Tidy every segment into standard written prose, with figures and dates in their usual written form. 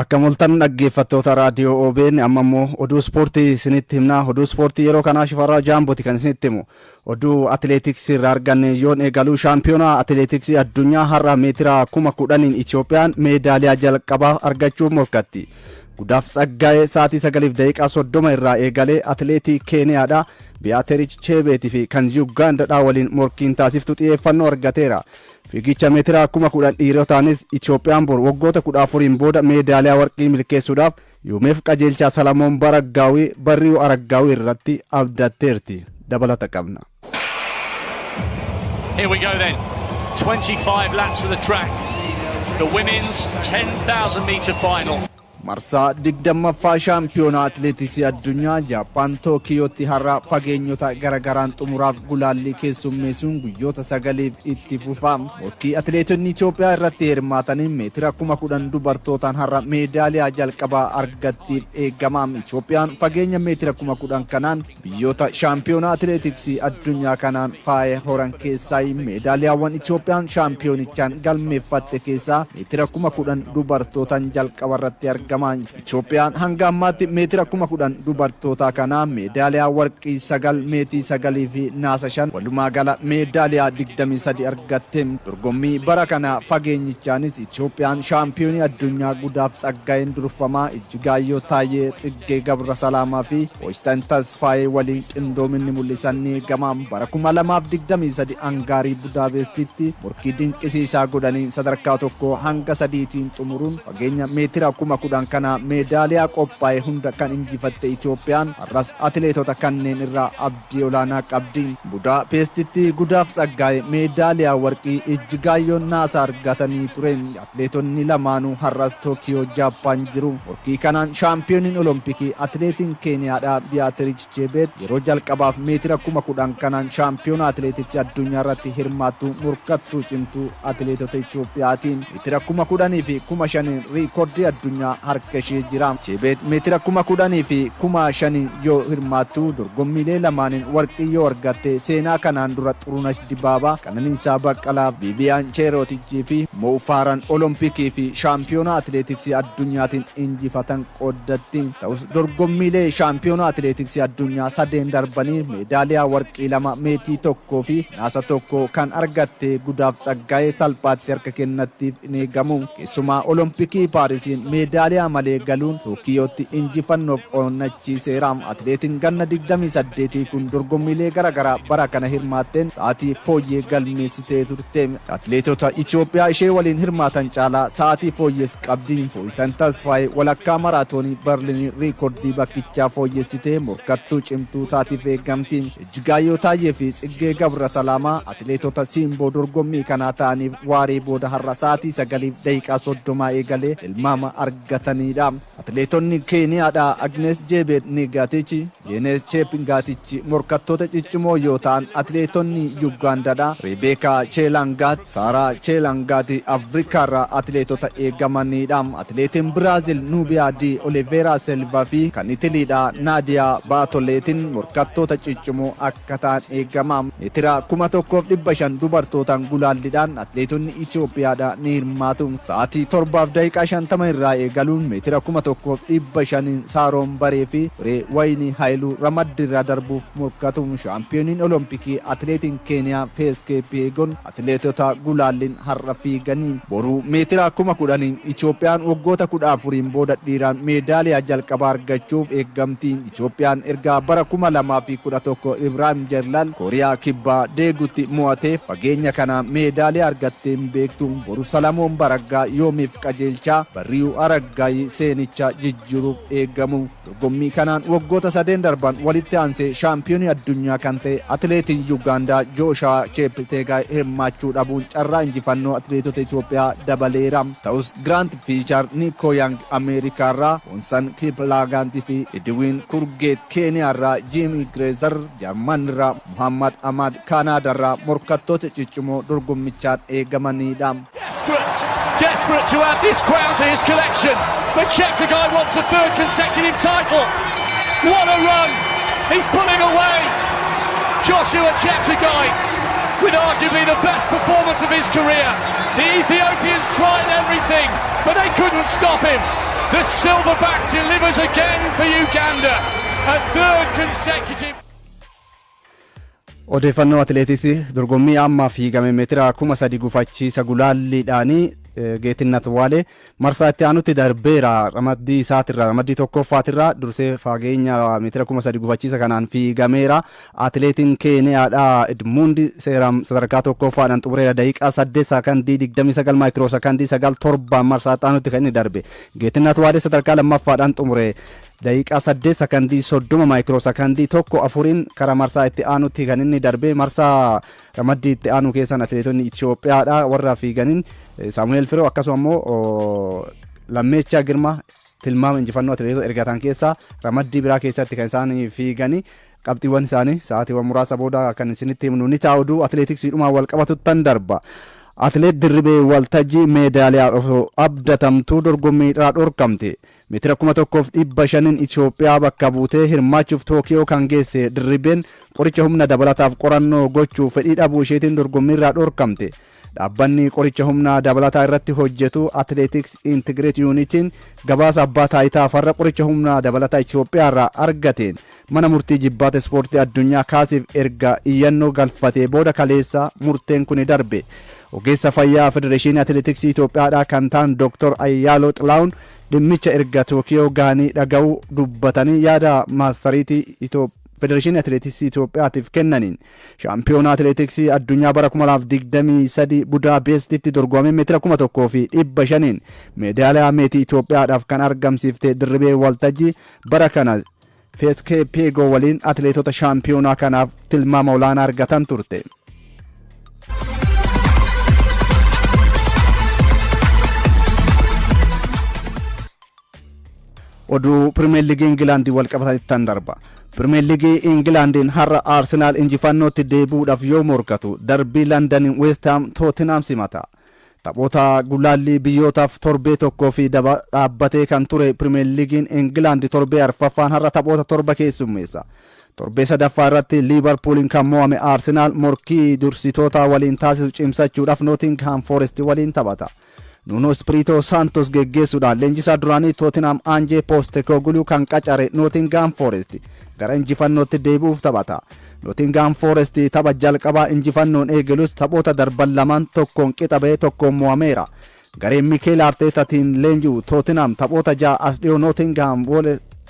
Akka moltan dhaggeeffattoota raadiyoo OBN, amma immoo oduu ispoortii isinitti himna. Oduu ispoortii yeroo kanaa Shifarraa Jaambooti kan isinitti himu. Oduu atileetiksii irraa arganne yoon eegaluu, shaampiyoonaa atileetiksii addunyaa har'a meetira 10,000n Itiyoophiyaan meedaaliyaa jalqabaa argachuuf morkatti. Gudaaf Tsaggaa'ee sa'aatii 9:30 irraa eegalee atileetii Keeniyaadha Biyaaterich Cheebeetii fi kan Yugaandaadhaa waliin morkiin taasiftu xiyyeeffannoo argateera. Fiigicha meetira 10,000 dhiirotaanis Itiyoophiyaan bor waggoota 14n booda meedaaliyaa warqii milkeessuudhaaf Yoomeef Qajeelchaa, Salamoon Baraggaawii, Barriiw Araggaawii irratti abdatteerti. Dabalata qabna. Here we go then. 25 laps of the track. The women's 10,000 metre final. Marsaa 20ffaa shaampiyoonaa atileetiksii addunyaa Jaappaan Tookiyootti har'a fageenyota garagaraan xumuraaf gulaallii keessummeessuun guyyoota 9f itti fufa. Morkii atileetonni Itoophiyaa irratti hirmaataniin meetira 10,000 dubartootaan har'a meedaaliyaa jalqabaa argattiif eegama. Itoophiyaan fageenya meetira 10,000 kanaan biyyoota shaampiyoonaa atileetiksii addunyaa kanaan faaya horan keessaa meedaaliyaawwan Itoophiyaan shaampiyoonichaan galmeeffatte keessaa meetira 10,000 dubartootaan jalqaba irratti argama. Itoophiyaan hanga ammaatti meetira 10,000 dubartootaa kanaa meedaaliyaa warqii 9, meetii 9 fi naasa 5, walumaa gala meedaaliyaa 23 argatte. Dorgommii bara kana fageenyichaanis Itoophiyaan shaampiyoonii addunyaa Gudaaf Tsaggaayeen durfamaa Ijjigaayyoo Taayyee, Tsiggee Gabra Salaamaa fi Foostan Tasfaayee waliin qindoominni mul'isan ni eegama. Bara 2023 Hangaarii Budaapeestitti morkii dinqisiisaa godhanii sadarkaa 1 hanga 3tiin xumuruun fageenya meetira 10,000 kana meedaaliyaa qophaa'e hunda kan injifatte Itoophiyaan har'as atileetota kanneen irraa abdii olaanaa qabdi. Budaapeestitti Gudaaf Tsaggaayee meedaaliyaa warqii, Ijjigaayyoon naasa argatanii ture. Atileetonni lamaanuu har'as Tookiyoo, Jaappaan jiru. Morkii kanaan shaampiyooniin Olompikii atileetiin Keeniyaadhaa Biyaatirich Chebeet yeroo jalqabaaf meetira 10,000 kanaan shaampiyoona atileetiksii addunyaa irratti hirmaattu morkattuu cimtuu atileetota Itoophiyaati. Meetira 10,000 fi 5,000n riikordii addunyaa harka ishee jira. Chebeet meetira 10,000 fi 5,000n yoo hirmaattu dorgommiilee lamaaniin warqii yoo argatte seenaa kanaan dura Xurunash Dibaabaa, Qananiisaa Baqqalaa, Viiviyaan Cheerootichii fi Moo Faaraan Olompikii fi shaampiyoonaa atileetiksii addunyaatiin injifatan qooddatti. Ta'us dorgommiilee shaampiyoonaa atileetiksii addunyaa sadeen darbanii meedaaliyaa warqii 2, meetii 1 fi naasa 1 kan argatte Gudaaf Tsaggaayee salphaatti harka kennattiif hin eegamu. Keessumaa Olompikii Paarisiin meedaaliyaa malee galuun Tookiyootti injifannoof onnachiiseera. Atileetiin ganna 28 kun dorgommiilee garaagaraa bara kana hirmaatteen sa'aatii fooyyee galmeessitee turte. Atileetota Itoophiyaa ishee waliin hirmaatan caalaa sa'aatii fooyyees qabdi. Fooyitan Tasfaayee walakkaa maraatoonii Berliinii riikordii bakkichaa fooyyessitee morkattuu cimtuu taatiif eegamti. Ijjigaayyoo Taayyee fi Tsiggee Gabra Salaamaa atileetota siimboo dorgommii kanaa ta'aniif waaree booda har'a sa'aatii 9:30 eegalee tilmaama argataniidha. Atileetonni Keeniyaadhaa Agnes Jeebeet Nigaatich, Jeenees Cheepingaatich morkattoota ciccimoo yoo ta'an, atileetonni Yugaandaadhaa Rebeekaa Cheelangaat, Saaraa Cheelangaati Afrikaarraa atileetota eegamaniidha. Atileetiin Biraazil Nuubiyaa Di Oliveeraa Silva fi kan Itiliidhaa Naadiyaa Baatoleetiin morkattoota ciccimoo akka ta'an eegama. Meetira 1500 dubartootaan gulaallidhaan atileetonni Itoophiyaadhaa ni hirmaatu. Sa'aatii 7:50 irraa eegaluun meetira 1500n Saaroon Baree fi Firee Wayinii Haayiluu ramaddiirraa darbuuf morkatu. Shaampiyooniin Olompikii atileetiin Keeniyaa Fees Keepyeegon atileetota gulaalliin har'a fiiganii. Boru meetira 10,000n Itoophiyaan waggoota 14n booda dhiiraan meedaaliyaa jalqabaa argachuuf eegamti. Itoophiyaan erga bara 2011 Ibraahim Jerlaal Kooriyaa Kibbaa Deegutti mo'atee fageenya kana meedaaliyaa argattee hin beektu. Boru Salamoon Baraggaa, Yoomiif Qajeelchaa, Barriiw Araggaayii seenicha jijjiiruuf eegamu. Dorgommii kanaan waggoota sadeen darban walitti aansee shaampiyoonii addunyaa kan ta'e atileetiin Yugaandaa Jooshaa Cheepteegaay hirmaachuu dhabuun carraa injifannoo atileetota Itoophiyaa dabaleera. Ta'us Giraant Fiichar, Niikoo Yaang Ameerikaarraa, Boonsan Kiplaagaantii fi Edwiin Kurgeet Keeniyaarraa, Jiimii Gireezar Jarmanirraa, Muhammad Amaad Kaanaadaarraa morkattoota ciccimoo dorgommichaan eegamanidha. Desperate, desperate to add this crown to his collection. But Cheptegei wants a third consecutive title. What a run! He's pulling away. Joshua Cheptegei with arguably the best performance of his career. The Ethiopians tried everything, but they couldn't stop him. The silverback delivers again for Uganda. A third consecutive. Odeeffannoo atileetiksii: dorgommii ammaa fiigame meetira 3000 gufachiisa gulaalliidhaanii Geetinnat Waalee marsaa itti aanutti darbeera. Ramaddii isaatirraa, ramaddii tokkoffaatirraa dursee fageenya meetira 3000 gufachiisa kanaan fiigameera. Atileetiin Keeniyaadha Edmundi Seeraam sadarkaa tokkoffaadhaan xumureera. Daqiiqaa 8 saakandii 29 maayikiroo sakandii 9 7 marsaa itti aanutti kan inni darbe. Geetinnat Waalee sadarkaa lammaffaadhaan xumure. Daqiiqaa 8 sakandii 30 maayikiroo sakandii 1 4n karaa marsaa itti aanutti kan inni darbe. Marsaa ramaddii itti aanu keessan atileetonni Itoophiyaadha warra fiiganiin Saamu'eel Firoo, akkasuma immoo Lammeechaa Girmaa tilmaama injifannoo atileetota ergatan keessaa ramaddii biraa keessatti kan isaan fiiganii qabxiiwwan isaanii sa'aatiiwwan muraasa booda kan isinitti himnu ni ta'a. Oduu atileetiksiidhumaan wal qabatuttan darba. Atileet Dirribee Waltajjii meedaaliyaa osoo abdatamtuu dorgommiidhaa dhorkamte. Meetira 1500n Itoophiyaa bakka buutee hirmaachuuf Tookiyoo kan geesse Dirribeen qoricha humna dabalataaf qorannoo gochuu fedhii dhabuu isheetiin dorgommiirraa dhorkamte. Dhaabbanni qoricha humna dabalataa irratti hojjetu Athletics Integrity Unitiin gabaasa abbaa taayitaa farra qoricha humna dabalataa Itoophiyaa irraa argateen mana murtii jibbaata ispoortii addunyaa kaasiif erga iyyannoo galfatee booda kaleessa murteen kun darbe. Ogeessa fayyaa Federeeshinii Atileetiksii Itoophiyaadhaa kan ta'an Dr. Ayyaaloo Xilaawun dhimmicha erga Tookiyoo gahanii dhaga'uu dubbatanii, yaada maastariitii Federeeshinii Atileetiksii Itoophiyaatiif kennaniin shaampiyoonaa atileetiksii addunyaa bara 2023 Budaapeestitti dorgomame meetira 1500n meedaaliyaa meetii Itoophiyaadhaaf kan argamsiifte Dirribee Waltajjii bara kana Faith Kipyegon waliin atileetota shaampiyoonaa kanaaf tilmaama olaanaa argatan turte. Oduu Pirimeer Liigii Ingilaandii wal qabatanitti darba. Pirimeer Liigii Ingilaandiin har'a Aarsenaal injifannootti deebi'uudhaaf yoo morkatu, darbii Londaniin West Ham Tootenaam simata. Taphoota gulaallii biyyootaaf torbee tokkoo fi dhaabbatee kan ture Pirimeer Liigiin Ingilaandi torbee arfaffaan har'a taphoota torba keessummeessa. Torbee sadaffaa irratti Liivarpuuliin kan mo'ame Aarsenaal morkii dursitoota waliin taasisu cimsachuudhaaf Nootingham Forest waliin taphata. Nuno Espirito Santos geggeessuudhaan leenjisaa duraanii Tottenham Ange Postecoglou kan qacare Nottingham Forest gara injifannootti deebi'uuf taphata. Nottingham Forest tapha jalqabaa injifannoon eegalus taphoota darban lamaan tokkoon qixa ba'ee tokkoon mo'ameera. Gareen Mikel Artetatiin leenji'u Tottenham taphoota 6 as dhiyoo Nottingham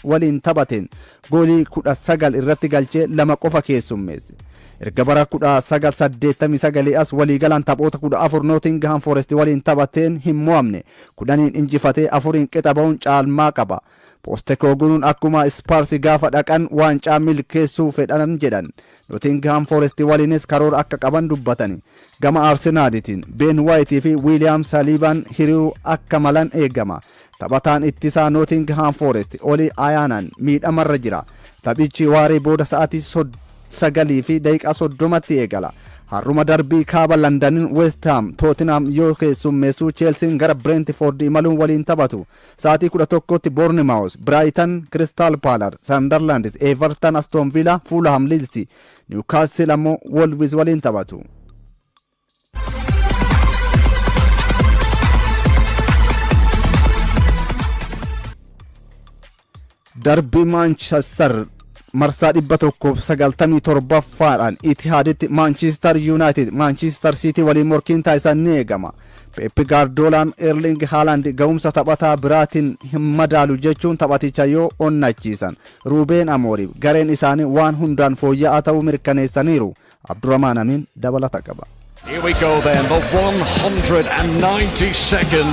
waliin taphateen goolii 19 irratti galchee lama qofa keessummeesse. Erga bara 1989 as waliigalaan taphoota 14 Nottingham Forest waliin taphateen hin mo'amne. 10n injifatee afuriin qixa ba'uun caalmaa qaba. Postecoglou akkuma Spurs gaafa dhaqan waancaa milkeessuu fedhan jedhan. Nottingham Forest waliinis karoora akka qaban dubbatani. Gama Arsenaalitiin Ben White fi William Saliibaan hiriiruu akka malan eegama. Taphataan ittisaa Nottingham Forest Oli Ayaanaan miidhamarra jira. Taphichi waaree booda sa'aatii 9:30tti eegala. Har'uma darbii kaaba Londaniin West Ham Tottenham yoo keessummeessu, Chelsean gara Brentford imaluun waliin taphatu. Sa'aatii 11tti Bournemouth, Brighton, Crystal Palace, Sunderland, Everton, Aston Villa, Fulham, Leeds, Newcastle ammoo Wolves waliin taphatu. Darbii Maanchestar marsaa 197ffaadhaan Itihaaditti Maanchister Yuunaayitid Maanchister Siitii waliin morkiin taasisan ni eegama. Pep Gaardoolaan Erling Haaland ga'umsa taphataa biraatiin hin madaalu jechuun taphaticha yoo onnachiisan, Ruubeen Amooriif gareen isaanii waan hundaan fooyya'aa ta'uu mirkaneessaniiru. Abdurrahmaan Amin dabalata qaba. Here we go then, the 192nd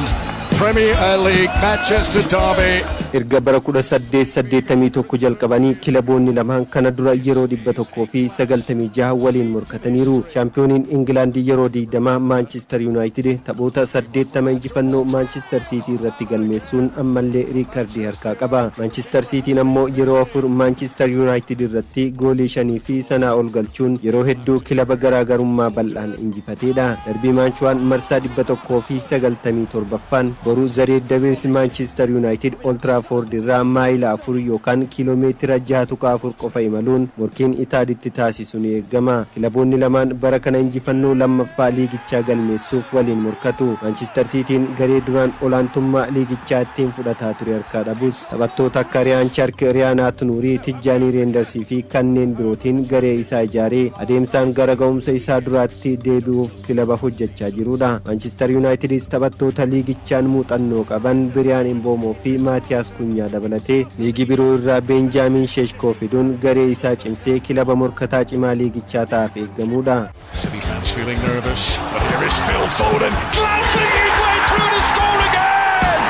Premier League Manchester Derby. Erga bara 1881 jalqabanii kilaboonni lamaan kana dura yeroo 196 waliin morkataniiru. Shaampiyooniin Ingilaandii yeroo 20 Maanchister Yuunaayitid taphoota 80 injifannoo Maanchister Siitii irratti galmeessuun ammallee riikardii harkaa qaba. Maanchister Siitiin ammoo yeroo afur Maanchister Yuunaayitid irratti goolii shanii fi sanaa ol galchuun yeroo hedduu kilaba garaagarummaa bal'aan injifateedha. Darbii Maanchuwaan marsaa 197ffaan boruu The Red Devils Maanchister Yuunaayitid Old Tiraafoord irraa maayila 4 yookaan kiiloomeetira 6.4 qofa imaluun morkiin Itaaditti taasisu ni eegama. Kilaboonni lamaan bara kana injifannoo lammaffaa liigichaa galmeessuuf waliin morkatu. Maanchister Siitiin garee duraan olaantummaa liigichaa ittiin fudhataa ture harkaa dhabus, taphattoota akka Riyaan Chark, Riyaan Ait-Nouri, Tijjaanii Reendarsii fi kanneen birootiin garee isaa ijaaree adeemsaan gara ga'umsa isaa duraatti deebi'uuf kilaba hojjechaa jirudha. Maanchister Yuunaayitidis taphattoota liigichaan muuxannoo qaban Biriyaan Emboomoo fi Maatiyaas Kunyaa dabalatee, liigii biroo irraa Beenjaamiin Sheeshkoo fiduun garee isaa cimsee kilaba morkataa cimaa liigichaa ta'aaf eeggamudha. City fans feeling nervous, but here is Phil Foden glancing his way through to score again!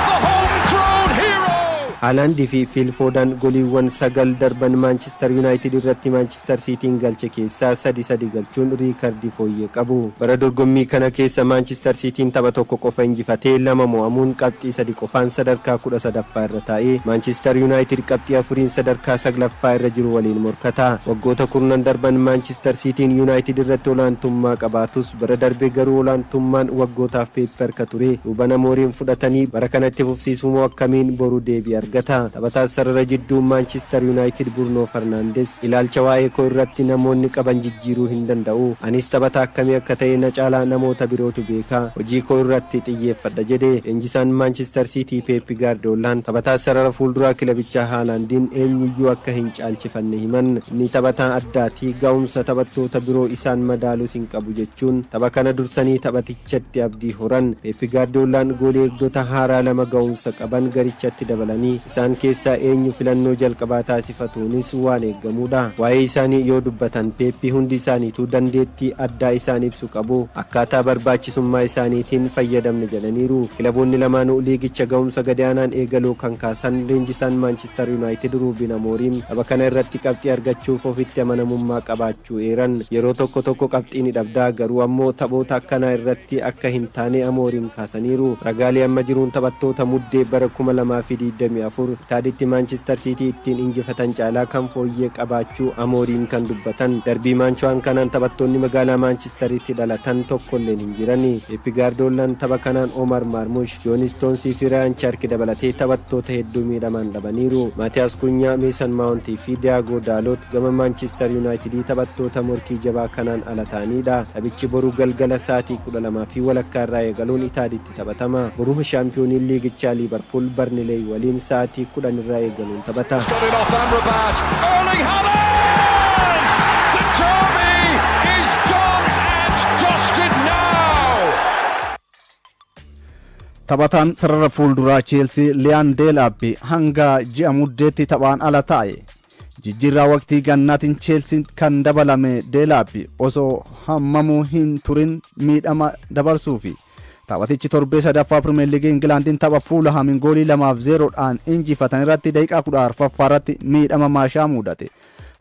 The homegrown hero! Haalaandii fi Fiil Foodaan goliiwwan sagal darban Maanchister Yuunaayitid irratti Maanchister Siitiin galche keessaa sadi sadi galchuun riikardii fooyyee qabu. Bara dorgommii kana keessa Maanchister Siitiin tapha tokko qofa injifatee lama mo'amuun qabxii sadi qofaan sadarkaa 13ffaa irra taa'ee, Maanchister Yuunaayitid qabxii afuriin sadarkaa saglaffaa irra jiru waliin morkata. Waggoota kurnan darban Maanchister Siitiin Yuunaayitid irratti olaantummaa qabaatus, bara darbe garuu olaantummaan waggootaaf Peep harka ture Ruuban Amooriin fudhatanii bara kanatti fufsiisuu moo akkamiin boru deebii argata. Taphataa sarara jidduu Maanchister Yuunaayitid Burnoo Farnaandes, "Ilaalcha waa'ee koo irratti namoonni qaban jijjiiruu hin danda'u. Anis taphataa akkamii akka ta'e na caalaa namoota birootu beeka. Hojii koo irratti xiyyeeffadha" jedhe. Leenjisaan Maanchister Siitii Peep Gaardoolaan taphataa sarara fuulduraa kilabichaa Haalaandiin eenyuyyuu akka hin caalchifanne himan. "Inni taphataa addaati, ga'umsa taphattoota biroo isaan madaalus hin qabu" jechuun tapha kana dursanii taphatichatti abdii horan. Peep Gaardoolaan goolii eegdota haaraa lama ga'umsa qaban garichatti dabalanii isaan keessaa eenyu filannoo jalqabaa taasifatuunis waan eeggamudha. Waa'ee isaanii yoo dubbatan Peeppi, "Hundi isaaniitu dandeettii addaa isaan ibsu qabu. Akkaataa barbaachisummaa isaaniitiin fayyadamne" jedhaniiru. Kilaboonni lamaanuu liigicha ga'umsa gadaanaan eegaluu kan kaasan leenjisaan Maanchister Yuunaayitid Ruubin Amooriim tapha kana irratti qabxii argachuuf ofitti amanamummaa qabaachuu eeran. Yeroo tokko tokko qabxii ni dhabdaa, garuu ammoo taphoota akkanaa irratti akka hin taane Amooriim kaasaniiru. Ragaalee amma jiruun taphattoota Muddee bara 2024 Itaaditti Maanchister Siitii ittiin injifatan caalaa kan fooyyee qabaachuu Amooriim kan dubbatan. Darbii Maanchu'aan kanaan taphattoonni magaalaa Maanchistaritti dhalatan tokkolleen hin jirani. Peep Gaardoolaan tapha kanaan Omar Maarmush, Joon Istoonsii fi Rayaan Charki dabalatee taphattoota hedduu miidhamaan dhabaniiru. Maatiyaas Kunyaa, Meesan Maawuntii fi Diyaagoo Daaloot gama Maanchister Yuunaayitidii taphattoota morkii jabaa kanaan ala ta'anidha. Taphichi boru galgala sa'aatii 12:30 irraa eegaluun Itaaditti taphatama. Boruma shaampiyooniin liigichaa Liibarpuul Barnileey waliin sa'aatii 10 irraa eegaluun taphata. Got it off Amrabat. Erling Haaland! The derby is done and dusted now! Taphataan sarara fuulduraa Cheelsii Liyaan Deelaabbi hanga ji'a Muddeetti taphaan ala ta'e. Jijjiirraa waqtii gannaatiin Cheelsiin kan dabalame Deelaabbi osoo hammamuu hin turin miidhama dabarsuufi. Taphatichi torbee sadaffaa Pirimeer Liigii Ingilaandiin tapha Fuulahamiin goolii 2-0dhaan injifatan irratti daqiiqaa 14ffaa irratti miidhama maashaa mudate.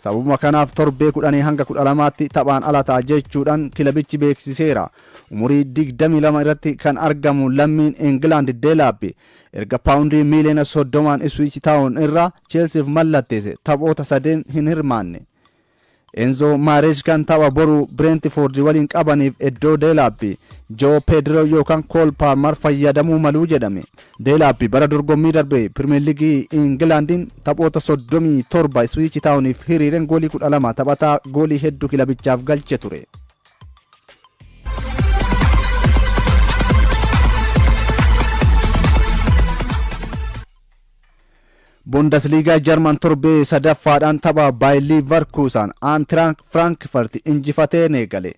Sababuma kanaaf torbee 10 hanga 12tti taphaan ala ta'a jechuudhaan kilabichi beeksiseera. Umurii 22 irratti kan argamu lammiin Ingilaand Deelaabbi erga paawundii miiliyoona 30n Ipswich Town irraa Cheelsiif mallatteesse taphoota sadeen hin hirmaanne. Enzo Maareeskaan tapha boru Brentford waliin qabaniif iddoo Deelaabbi Joo Pedro yookaan Kool Palmer fayyadamuu maluu jedhame. Deelaabbi bara dorgommii darbe Pirimeer Liigii Ingilaandiin taphoota 37 Ipswich Towniif hiriireen goolii 12 taphataa goolii hedduu kilabichaaf galche ture. Bundesliigaa Jarman torbee sadaffaadhaan tapha Baayir Liivarkuusan Aantiraak Firaankfurt injifatee eegale.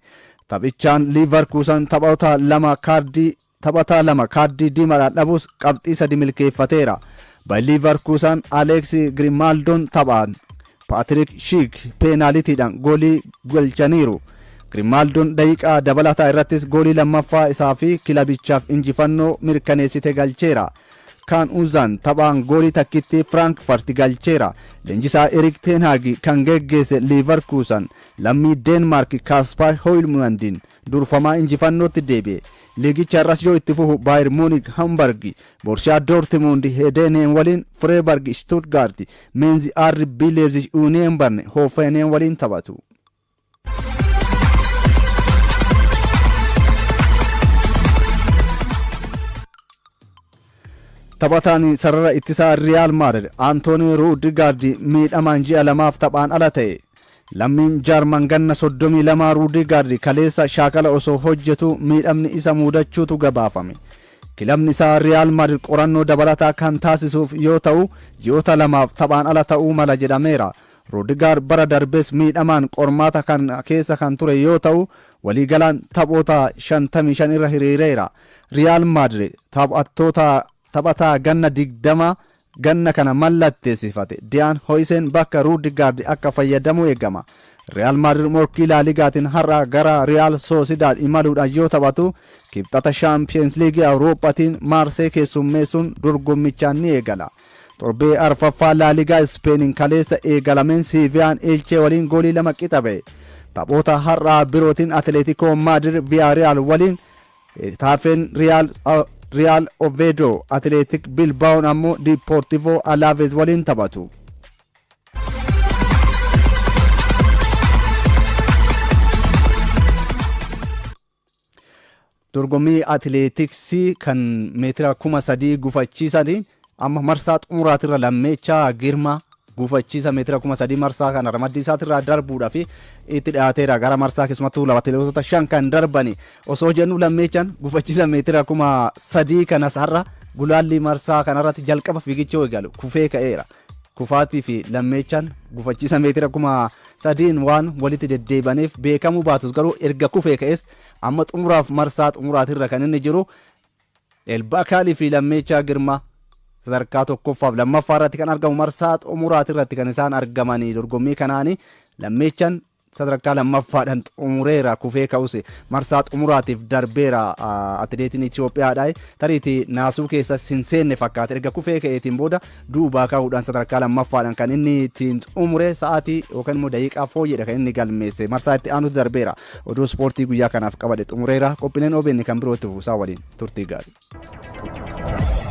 Taphichaan Liivarkuusan taphoota lama kaardii taphataa lama kaardii diimaadhaan dhabus qabxii sadi milkeeffateera. Baayir Liivarkuusan Aleeks Grimaaldoon taphaan Paatrik Schick peenaalitiidhaan goolii galchaniiru. Grimaaldoon daqiiqaa dabalataa irrattis goolii lammaffaa isaa fi kilabichaaf injifannoo mirkaneessite galcheera. Kaan Uzaan taphaan goolii takkitti Firaankfurt galcheera. Leenjisaa Erik ten Hag kan geggeesse Liivarkuusan lammii Deenmaark Kaaspar Hoyilmandiin durfamaa injifannootti deebi'e. Liigicha irras yoo itti fufu Baayir Muunik Hamburg, Borshiyaa Doortmund Heedenheem waliin, Freiburg Stuttgart, Meenzi RB Leipzig, Union Bern Hoffenheim waliin taphatu. Taphataan sarara ittisaa Riyaal Maadrid Antoonii Ruudigaard miidhamaan ji'a 2f taphaan ala ta'e. Lammiin Jaarman ganna 32 Ruudigaard kaleessa shaakala osoo hojjetu miidhamni isa mudachuutu gabaafame. Kilabni isaa Riyaal Maadrid qorannoo dabalataa kan taasisuuf yoo ta'u, ji'oota 2f taphaan ala ta'uu mala jedhameera. Ruudigaard bara darbes miidhamaan qormaata kan keessa kan ture yoo ta'u, waliigalaan taphoota 55 irra hiriireera. Riyaal Maadrid taphattoota taphataa ganna 20 ganna kana mallatteessifate Diyaan Hoyiseen bakka Ruudigaard akka fayyadamu eegama. Riyaal Maadrid morkii Laaligaatiin har'a gara Riyaal Soosidaad imaluudhaan yoo taphatu, Kibxata Shaampiyeens Liigii Awurooppaatiin Maarsee keessummeessuun dorgommichaan ni eegala. Torbee arfaffaa Laaligaa Ispeeniin kaleessa eegalameen Siiviyaan Eelchee waliin goolii 2 qixa ba'e. Taphoota har'aa birootiin Atileetikoo Maadrid Viyaariyaal waliin, Getaafeen Riyaal Oveedoo, Atileetik Bilbaa'oon ammoo Diippoortivoo Alaaveez waliin taphatu. Dorgommii atileetiksii kan meetira 3000 gufachiisaniin amma marsaa xumuraatirra Lammeechaa Girmaa gufachiisa meetira 3000 marsaa kana ramaddii isaatirraa darbuudhaaf itti dhiyaateera. Gara marsaa keessumattuu atileetota 5 kan darbani osoo jennu, Lammeechaan gufachiisa meetira 3000 kanas har'a gulaallii marsaa kanarratti jalqaba fiigicha eegalu kufee ka'eera. Kufaatii fi Lammeechaan gufachiisa meetira 3000n waan walitti deddeebi'aniif beekamuu baatus, garuu erga kufee ka'es amma xumuraaf marsaa xumuraatirra kan inni jiru. Elbaakaalii fi Lammeechaa Girmaa sadarkaa tokkoffaaf lammaffaa irratti kan argamu, marsaa xumuraatirratti kan isaan argamanii. Dorgommii kanaanii Lammeechaan sadarkaa lammaffaadhaan xumureera. Kufee ka'us marsaa xumuraatiif darbeera. Atileetiin Itoophiyaadha. Tariitii naasuu keessa hin seenne fakkaata. Erga kufee ka'eetiin booda duubaa ka'uudhaan sadarkaa lammaffaadhaan kan inni ittiin xumure, sa'aatii yookaan immoo daqiiqaa fooyyedha kan inni galmeesse. Marsaa itti aanutu darbeera. Oduu ispoortii guyyaa kanaaf qabade xumureera. Qophiileen OBN kan birootti fufuusaa waliin turtii gaarii.